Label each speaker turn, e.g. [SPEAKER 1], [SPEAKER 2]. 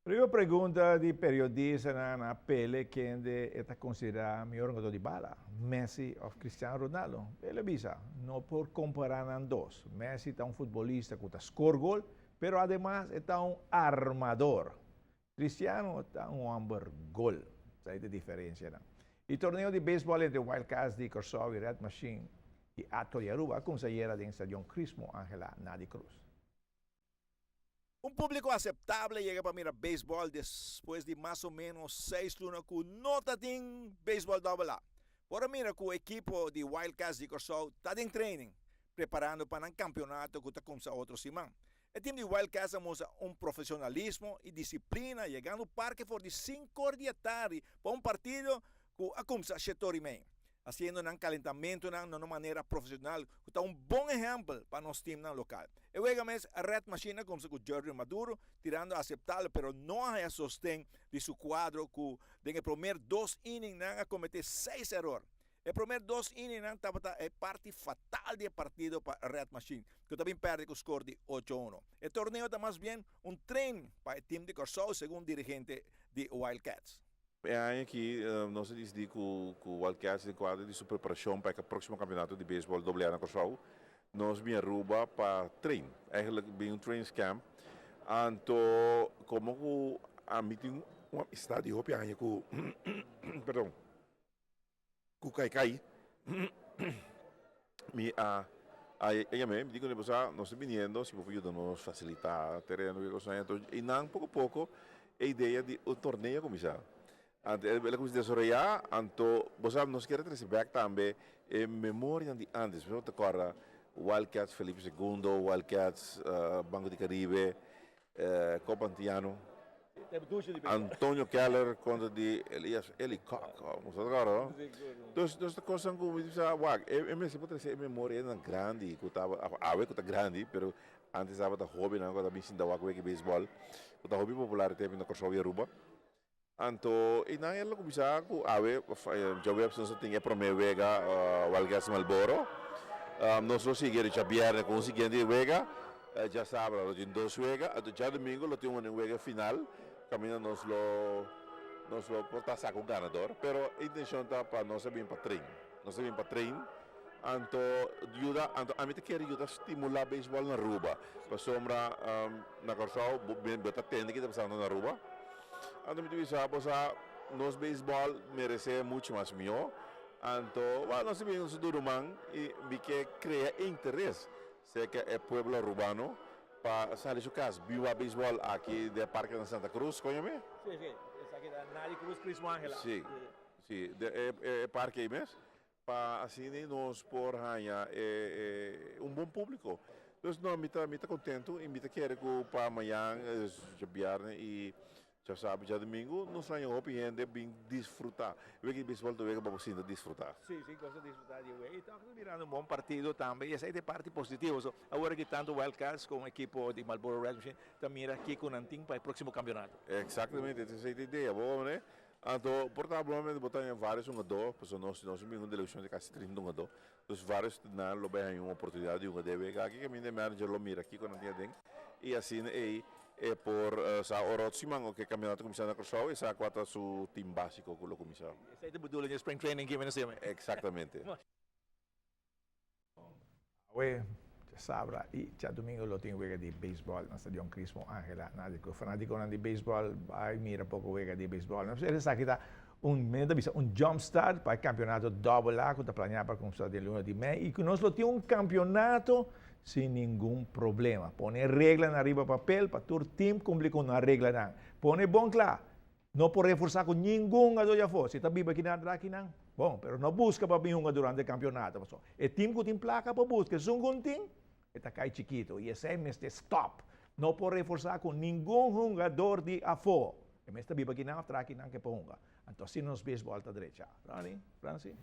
[SPEAKER 1] Promé pregunta di periodista na Pele, kende e ta konsiderá mihó hungadó di bala, Messi òf Cristiano Ronaldo. El a bisa, no por kompará nan dos. Messi ta un futbolista ku ta score gol, pero ademas e ta un armador. Cristiano ta un hòmber gol. Esei ta e diferensianan. E torneo di beisbòl entre Wildcats di Kòrsou i Red Machine i Atco di Aruba a kuminsá ayera den Stadion Crismo Angela Nadi Cruz.
[SPEAKER 2] Un públiko aseptable yega pa mira beisbòl despues di mas o ménos 6 luna ku no ta tin beisbòl dòbel A. Por a mira ku ekipo di Wildcats di Kòrsou ta den training, preparando pa nan kampeonato ku ta kuminsá otro siman. E tim di Wildcats a mustra un profeshonalismo i disiplina yegando parke for di 5 or di atardi pa un partido ku a kuminsá 7:30. Hasiendo nan kalentamentu na un manera profeshonal, ku ta un bon ehèmpel pa nos tim lokal. E wega mes Red Machine a kuminsá ku Jordan Maduro, tirando aseptabel, pero no a sosten di su kuadro ku den e promé dos inning nan a kometé seis eror. E promé dos inning nan tabata e parti fatal di partido pa Red Machine, ku tambe pèrdè ku score di 8-1. E torneo ta mas bien un train pa e tim di Kòrsou, segun dirigente di Wildcats.
[SPEAKER 3] E aña aki nos a disidí ku Wildcats den kuadro di su preparashon pa e próksimo kampeonato di beisbòl AA na Kòrsou, nos a bin Aruba pa train. Eigenlijk bin un training camp. Anto, komo ku ami tin un amistat di hopi aña ku, perdon, ku Kai Kai, mi a yam'é, mi di ku nos ta biniendo, si bo por yuda nos fasilitá tereno, ku kos anto i nan poko poko e idea di un torneo a kuminsá. Anto el a kuminsá desaroyá, anto bo sa nos kier trese bèk tambe e memoria di antes. Bo ta kòrda Wildcats Felipe Segundo, Wildcats Banco di Caribe, Copa Antiano, Antonio Keller kontra di Elias Eli Kok, bo sa kòrda, no? Dus dus ta kosnan ku mi bisa wak e mester por trese e memoria nan grandi ku tabata awe ku ta grandi pero antes tabata hobennan ku ta bin sinta wak wega beisbòl ku ta hopi popular e tempu na Kòrsou i Aruba. Anto i nan el a kuminsá ku awe djaweps nos a tin e promé wega Wildcats Marlboro. Nos lo sigui djabièrnè ku un siguiente wega, djasabra lo tin dos wega, anto djadumingu lo tin un wega final kaminda nos lo por ta saka un ganador. Pero e intenshon ta pa nos a bin pa train, nos a bin pa train anto yuda, anto ami ta kere yuda stimulá beisbòl na Aruba pasobra na Kòrsou bo ta tende ke ta pasando na Aruba. Anto mi ta bisa bo sa nos beisbòl meresé mucho mas mihó. Anto, bueno, nos a bin nos duru man i mi ke krea interes serka e pueblo arubano pa sali su kas biba beisbòl aki den e parke na Santa Cruz, koña mi?
[SPEAKER 2] Sí, esaki ta Nadi Cruz Crismo Angela.
[SPEAKER 3] Sí, den e parke ei mes pa asina nos por haña un bon públiko. Dus no, mi ta kontentu i mi ta kere ku pa mañan, djabièrnè i djasabra, djadumingu nos haña hopi hende bin disfrutá. Wega di beisbòl ta wega pa bo sinta disfrutá.
[SPEAKER 2] Sí, gosta disfrutá di wega. I tòg ta mirando un bon partido tambe i esei ta e parti positivo. So, awor aki tantu Wildcats komo ekipo di Marlboro Red Machine ta mira kiko nan tin pa e próksimo kampeonato.
[SPEAKER 3] Eksaktamente, esei ta e idea. Bo wak anto por ta probablemente bo ta haña vários hungadó, pasobra nos bin un delegashon di kasi 30 hungadó. Dus vários nan lo bai haña un oportunidat di hunga den wega aki kaminda e manager lo mira kiko nan tin aden i asina ei e por sa ora otro siman ku e kampeonato kuminsá na Kòrsou e sa kua ta su tim básiko ku lo kuminsá.
[SPEAKER 2] Esei ta bedoeling di spring training ki mester siña.
[SPEAKER 3] Eksaktamente.
[SPEAKER 1] Awe, djasabra i djadumingu lo tin wega di beisbòl na Stadion Crismo Angela Nadi Cruz. Fanátikonan di beisbòl bai mira poko wega di beisbòl. Esaki ta un, mi ta bisa, un jump start pa e kampeonato dòbel A ku ta planeá pa kuminsá den luna di mei i ku nos lo tin un kampeonato sin ningun problema. Pone reglanan riba papel pa tur tim kumpli ku nan reglanan. Pone bon kla, no por reforsá ku ningun hungadó di afó. Si ta biba akinan atrás akinan, bon, pero no buska pa bin hunga durante e kampeonato. Pasobra e tim ku tin plaka por buska, esun ku no tin, e ta kai chikitu. I esei mester stop. No por reforsá ku ningun hungador di afó. E mester biba akinan òf traha akinan ke por hunga. Anto asina nos beisbòl ta drecha. Ronnie, Francie?